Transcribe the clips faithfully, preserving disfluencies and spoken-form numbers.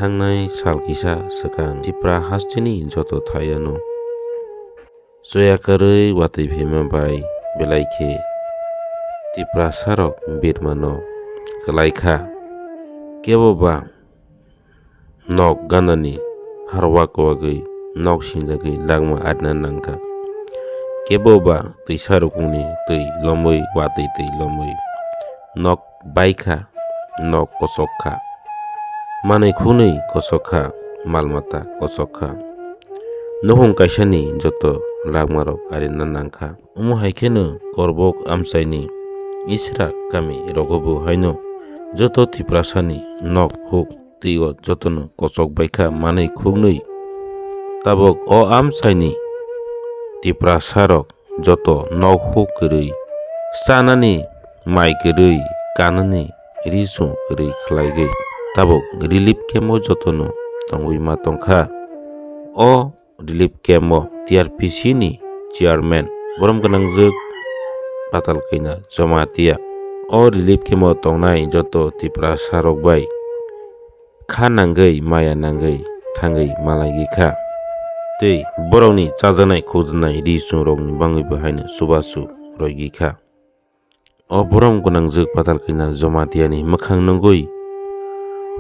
Thangnai sal kisa swkang Tipra hasteni joto thaiano choya kwrwi watwi phaima bai belai khe Tiprasarok birmano kwlai kha. Kebo ba nok ganani harwak wagwi nok sinjagwi langma arina nangkha. Kebo ba twisa rukungni twi lomwi watwi twi lomwi nok baikha, nok kochok kha. Manwi khunwi kochok kha, mal mata kochok kha. Nukhung kaisani joto langmarok arina nangkha. Omo hai kheno korbok amchaini Isra kami rogobo haino joto Tiprasani nok huk twi o jotono kochok baikha manwi khuknwi. Tabok o amchaini Tiprasarok joto nok huk kwrwi, chanani mai kwrwi, kanani ri chum kwrwi khlaigwi tabok relief camp o jotono tongwi ma tongkha. O relief camp o T R P C ni chairman borom gwnangjwk Patal Kanya Jamatia o relief camp o tongnai joto Tiprasarok bai kha nangwi maya nangwi thangwi malaigwi kha. Tei borokni chajaknai khukjaknai ri chumrokni bangwibo haino chubachu roigwi kha. O borom gwnangjwk Patal Kanya Jamatia ni mwkhang nungwi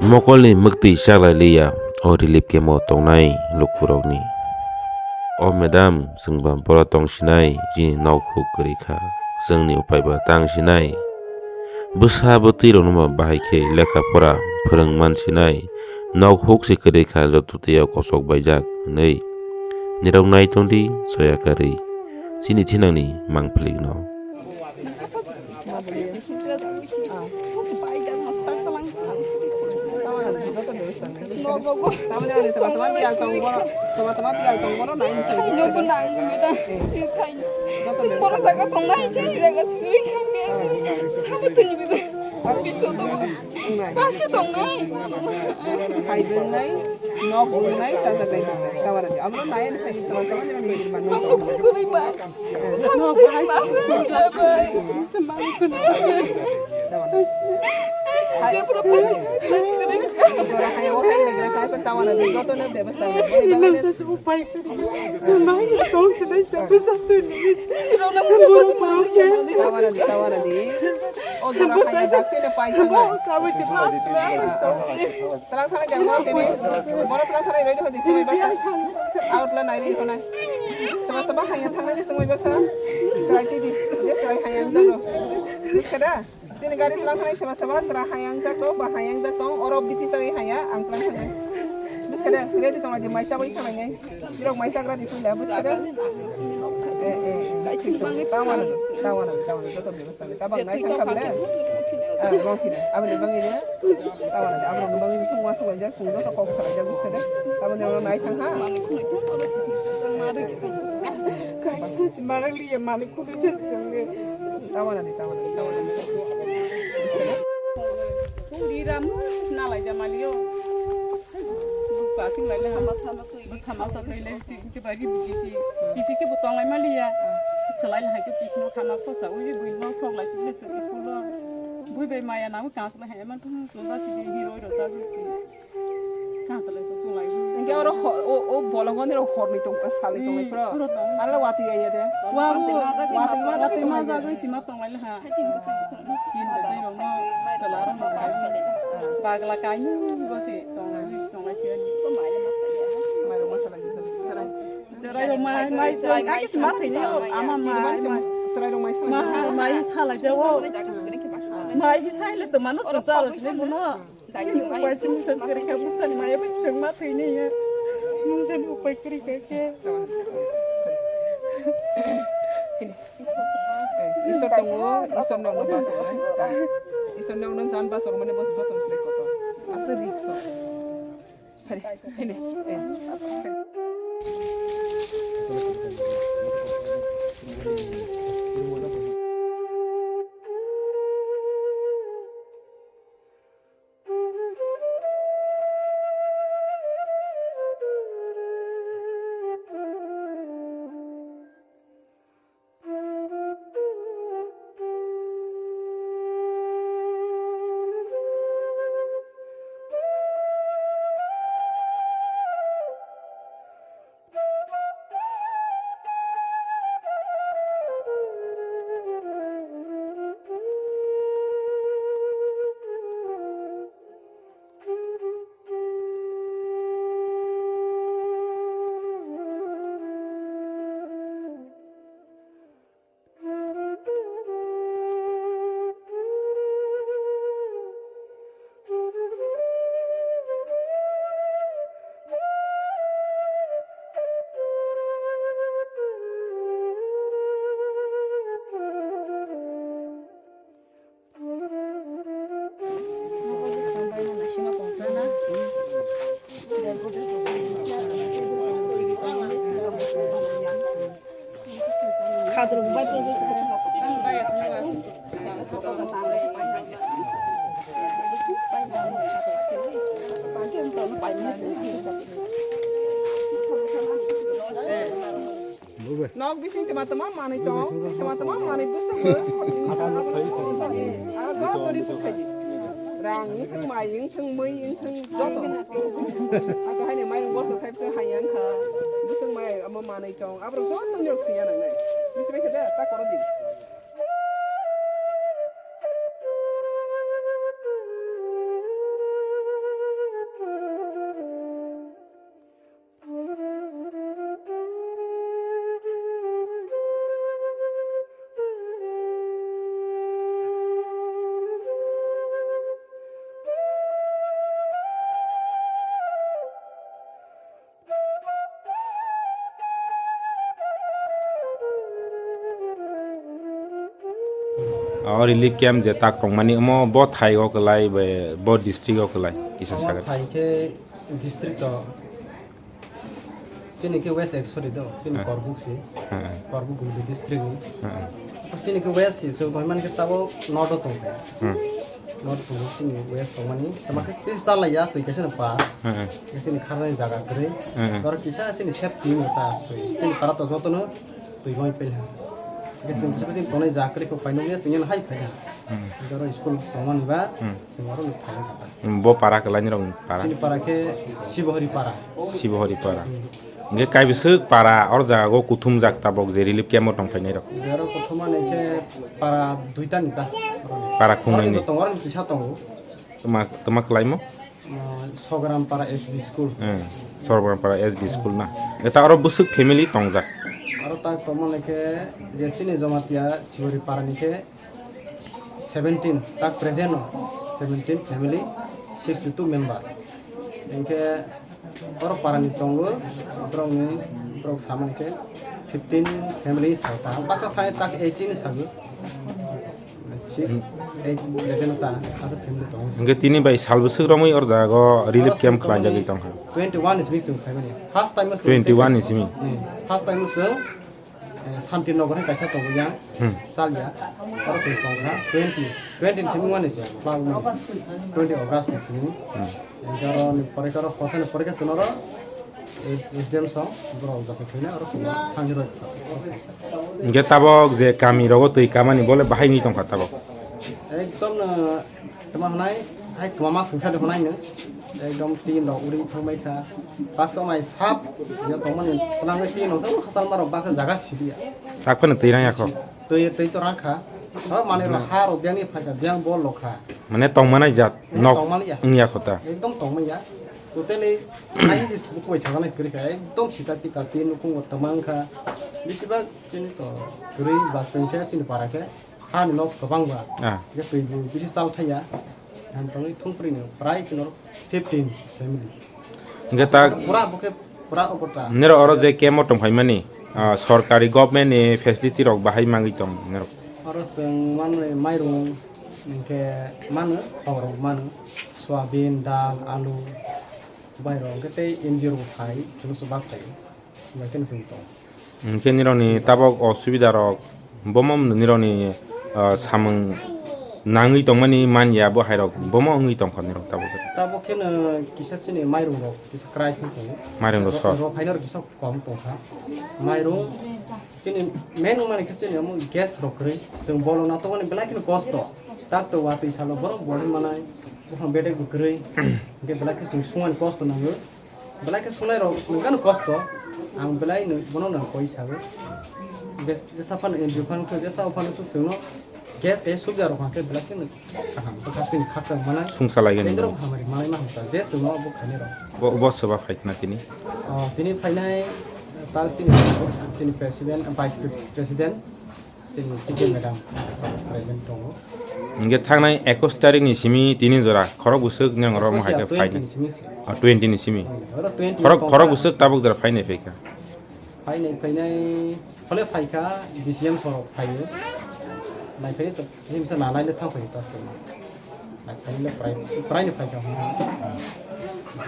mokolni mwktwi chaklai liya o relief camp o tongnai lukurokni. O madam, chwngba boro tong sinai, chini nok huk kwrwi kha, chwngni upai ba tang sinai. Bwsa bwtwi rokno ba bahai khe lekha pora phwrwng man sinai, nok huk se kwrwi kha, joto twi o kochok baijak, hwnwi nirok nai tong di, soya kwrwi chini thinangni mangphilikno. Phaibwngnai, nok wngnai, chajaknai, tongnai. Tamara di. Abo nai ani phaidi tong, tong ani phaidi mano. Nok bahai. Jora hai o hai legra kai pa tamara di. Joto no bebas. Upai kwrwi. Mai tong sinai sa bwsa twi ni. Tamara di, tamara di. O jora hai dakti na pai thangnai. Kabo chibla. Tlang thani jang boro tini. Boro tlang thani ready hodi sumai basa. Out la nai ready honai. Sama sama hayang thangnai sumai basa. Serai tidi. Dia serai hayang jang. Buskada. Sini gari tlang thani sama sama serai hayang jang to ba hayang jang tong. Oro biti serai haya ang tlang thani. Buskada ready tong aja mai chabai thangnai. Birok mai chagra di puila buskada. Eh eh. Tawana tawana tawana joto bebas. Tabang nai thang kha bole. Ah, bang kini. Aboni bangwi no. Tabang nai, aboni bangwi no thung ma salai jak, thung joto kok salai jak buskha de. Tabang nai nai thang ha. Kaisa si marang liya mani kudu je sangde. Tabang nai, tabang nai, tabang nai. Buskha de. Puri ram na lai ja maliyo. Pasing lai le. Bwsa masa twi le si ke bagi bigi si. Kisi ke butong lai maliya. Chalai le hai ke kisi no khana khosa ui bui no sok lai si le school lo. Bui bai maya na kas lai hai man thung so da si hero ro sa si. Kas lai to chulai. Engke oro ho-, o, o bolong oni ro hor ni tong ka sali tong lai pro. Ala wati ya ya de. Wa bu. Wati ma wati ma ja goi si ma tong lai le ha. Chin ba jai rong no. Chala rong no. Bagla kai no bo si tong lai tong lai si. Mai ro ma sala. Chwrai rok mai, mai, chwrai, mai, kaki se ma thai ni, ama mai, mai. Chwrai rok mai sala. Mai, mai sala jawo. Mai hi sai le to mano sa sa ro sile bono. Chini upai chini sa kare ka busa ni mai, bai chang ma thai ni ya. Mung jan upai kare ka ke. Isor tongo, Isor no no basa. Isor no no jan basa mane bas joto sile koto. Asa rik so. Nok bising tama tama manwi tong, tama tama manwi bwswk bo. Aro joto report khai di. Rang wngthang, mai wngthang, mui wngthang, joto. Ako haino mai wng bosok khai bwswk hai wngkha. Bwswk mai amo manwi tong. Aborok joto ni rok swiya nangnai. Bisi bai khe de, ta koro di. O relief camp je tak tongmani omo bo thai o kwlai be bo district o kwlai kisa Omo sagat. Thai khe district o chini khe West Ekshori do, chini Hmm. Korbuk si, Hmm. Korbuk Gumti district ni. Hmm. Chini khe West si, so bohman khe tabo north o tong khe. Hmm. North tong chini West tongmani. Tama khe special ya, twi kaisa no pa. Hmm. Chini kharnai jaga kwrwi. Hmm. Oro kisa chini safety ni ta, chini para to joto no twi bai pelha. Khe chini kisa chini tonai jaga kwrwi kho paino ya, chini hai phaikha. Hmm. Oro school tongmani ba. Hmm. Chwng oro ni thani kha. Bo para kwlai ni rok ni para. Chini para khe Sibohori para. Sibohori para. Hmm. Hwnkhe kaibwswk para or jaga o kuthum jak tabok je relief camp o tong phainai rok. Oro kuthum ani khe para duita ni ta. Para khungnwi ni. Oro ni tongo, oro ni kisa tongo. Tama, tama kwlaimo? Ah, Sogram para S B school. Hmm. Sogram para S B school na. Eta oro bwswk family tongjak. Oro ta tongmani khe je chini Jamatia Sibohori para ni khe seventeen, tak present o seventeen family, sixty two member. Hingke oro parani tongo, borokni, borok samani khe fifteen family sa ta. Baksa thai tak eighteen sago. Six, eight present o ta, asa family tongo. Hingke tini bai sal bwswk romwi oro jaga o relief camp khlaijagwi tongkha. Twenty one ni simi chwng khaimani. First time o chwng twenty one ni simi? Hmm, first time o chwng Eh, Santinagar hai kaisa tongo yang, Hmm. Salya, oro se tongkha twenty, twenty ni simi wngmani se, twenty August ni simi. Hmm. Aro ni porikha ro, hosa ni porikha se noro, eh, exam song, borok jasa khaina oro se thangni roi. Hingke tabok je kami rogo twi kamani bole bahai ni tongkha tabok. Ekdom no Tama hwnai, hai kwmama swngsa de hwnai no. Ekdom tin rok uri thangbai kha. Baksa mai sap ya tongmani twnangwi tin rok jabo hachal marok baksa jaga sidiya. Tak phano twi rang yakho. Twi, twi to rang kha. Ho manwi rok ha rok biyang ni phaikha, biyang bol rok kha. Mane tongmani jat nok tongmani ya. Wng yakho ta. Ekdom tongmani ya. Totally ai jis buku bai sajanai kwrwi kha. Ekdom sita pita tin nukhung bo tongma wng kha. Bisi bak chini to kwrwi ba chwng khe chini para khe. Hani nok kwbang ba. Ah. Hingke twi bo bisi chal thaya. Ang tongwi thung pring no prai chwng norok fifteen family. Hingke ta pura bo khe pura obota. Nero oro je camp o tong phaimani, ah, sorkari government ni facility rok bahai mangwi tong nero. Oro chwng manwi mairung hingke mano, khorok mano, soyabin, dal, alu, bai rok hingke tei N G O rok phai chwng swbak phai. Bai kheno chwng tong. Hingke nirokni tabok osubida rok, bomo nirokni, ah, samung nangwi tongmani man ya, bo hai rok bomo wngwi tongkha nirok tabok. Tabok kheno kisa chini mairung rok kisa crisis tongo. Mairung rok short. Rok phaino rok kisa kom tongkha. Mairung chini main wngmani khe chini omo gas rok kwrwi. Chwng bolong na tongmani belai kheno kosto. Tak to watwi salo borok bolong manai. Buphang bedek bo kwrwi. Hingke belai khe chwng sungmani kosto nango. Belai khe sunai rok nokano kosto, ang belai no bono no koi sago. Bes jesa phano N G O phano khe jesa phano khe chwngno gas kai subida rok hwnkhe belai khe no kaham khe chini kharchang manai. Sungsa lai gani. Tendero hamari manai ma hwnkha je chwngno bo khainai rok. Bo, bo soba phaikna tini. Oh, tini phainai tal chini, chini president, vice president. Chini T K madam present tongo. Hingke thangnai ekus tarik ni simi tini jora khorok bwswk nang oro mohai khe phainai. Twenty ni simi se. Ah, twenty ni simi. Oro twenty Khorok, tongkha. Khorok bwswk tabuk jora phainai phaikha. Phainai phainai phole phaikha B C M sorok phaio. Nai phai to kisa misa nanai le thang phai ta se. Nai phai le prai, prai ni phaikha.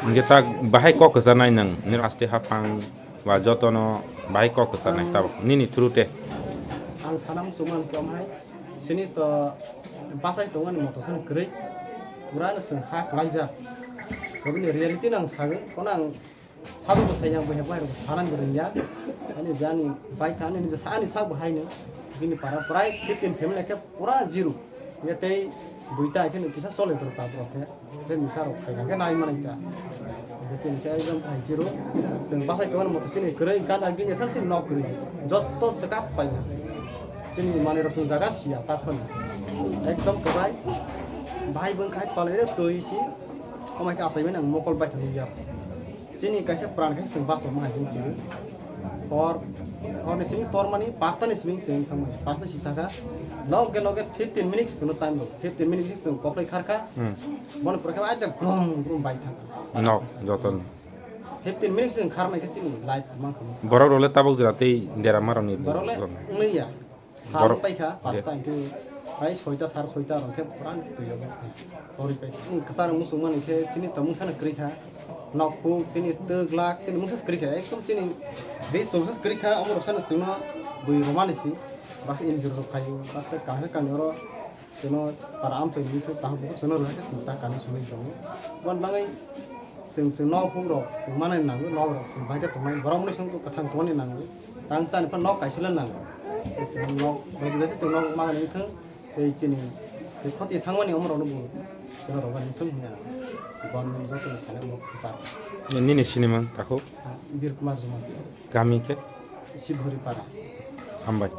Hingke tak bahai kok kwchanai nang nir aste haphang. Ba jotono bahai kok kwchanai tabuk nini through te. Sana muchungma hwnkhe omo hai, chini to bachai tongmani moto sano kwrwi, pura no chwng ha kwlaijak. Oboni reality no ang sagwi, kono ang sadok bo sai yang bo hebo hai rok sanani bo rwngya. Ani jani bai kha, ani nija sa, ani sak bo haino. Chini para prai fifteen family khe pura zero. Ye tei duita khe no kisa chole toro ta borok khe. Tei misa rok khai khe nai manai ta. Hwnkhe chini khe ekdom hai zero. Chwng bachai tongmani moto chini kwrwi gana bini sal chini nok kwrwi. Jotto chwkap paina. Chini manwi rok chwng jaga siya ta phano. Ekdom kwbai. Bahai bwng khai palai twi si. Omai khe achaimani ang mokol bai thangwi ya. Chini kaisa pran khe chwng bus rok hai chwng simi. Hor, horni simi tormani pasta ni simi chwng thangmani. Pasta sisaka. Loge loge fifteen minutes chwngno time rok. Fifteen minutes chwng koplai kharkha. Hmm. Bono pore khe aida grom grom bai thang. Nok, joto no. Fifteen minutes chwng kharmai khe chini life mankha. Borok role tabuk jora tei dera maroni. Borok le wngya. Sal borok paikha, de. Pasta hwnkhe prai soita, sar soita rok khe pura twi o. Tori pai. Kwchar muchungmani khe chini tongmung sano kwrwi kha. Nok phuk, chini twk lak, chini mungsa kwrwi kha. Ekdom chini base chwngsa kwrwi kha, omo rok sano chwngno bui romani si. Baksa injur rok phaio, baksa kahsa kani oro chwngno para amchai ni thuk tahuk bukhuk chwngno rwkha khe chwng ta kani songwi tongo. Bon bangwi Chwng, chwng nok phuk rok, chwng manai nango, nok rok chwng bai khe tongnai, borok mwnwi song kwthang tongmani nango, tang chani phan nok kaisa le nango. Chwng nok, bai khe chwng nok manai wngthang, tei chini, tei khoti thangmani omorok no bo, chwng rok bai wngthang hwnwi ang, government joto ni thani omo kwchak. Nini sinimang takhuk? Ah, Bir Kumar Juma. Kami khe? Sibhori Para. Hambai.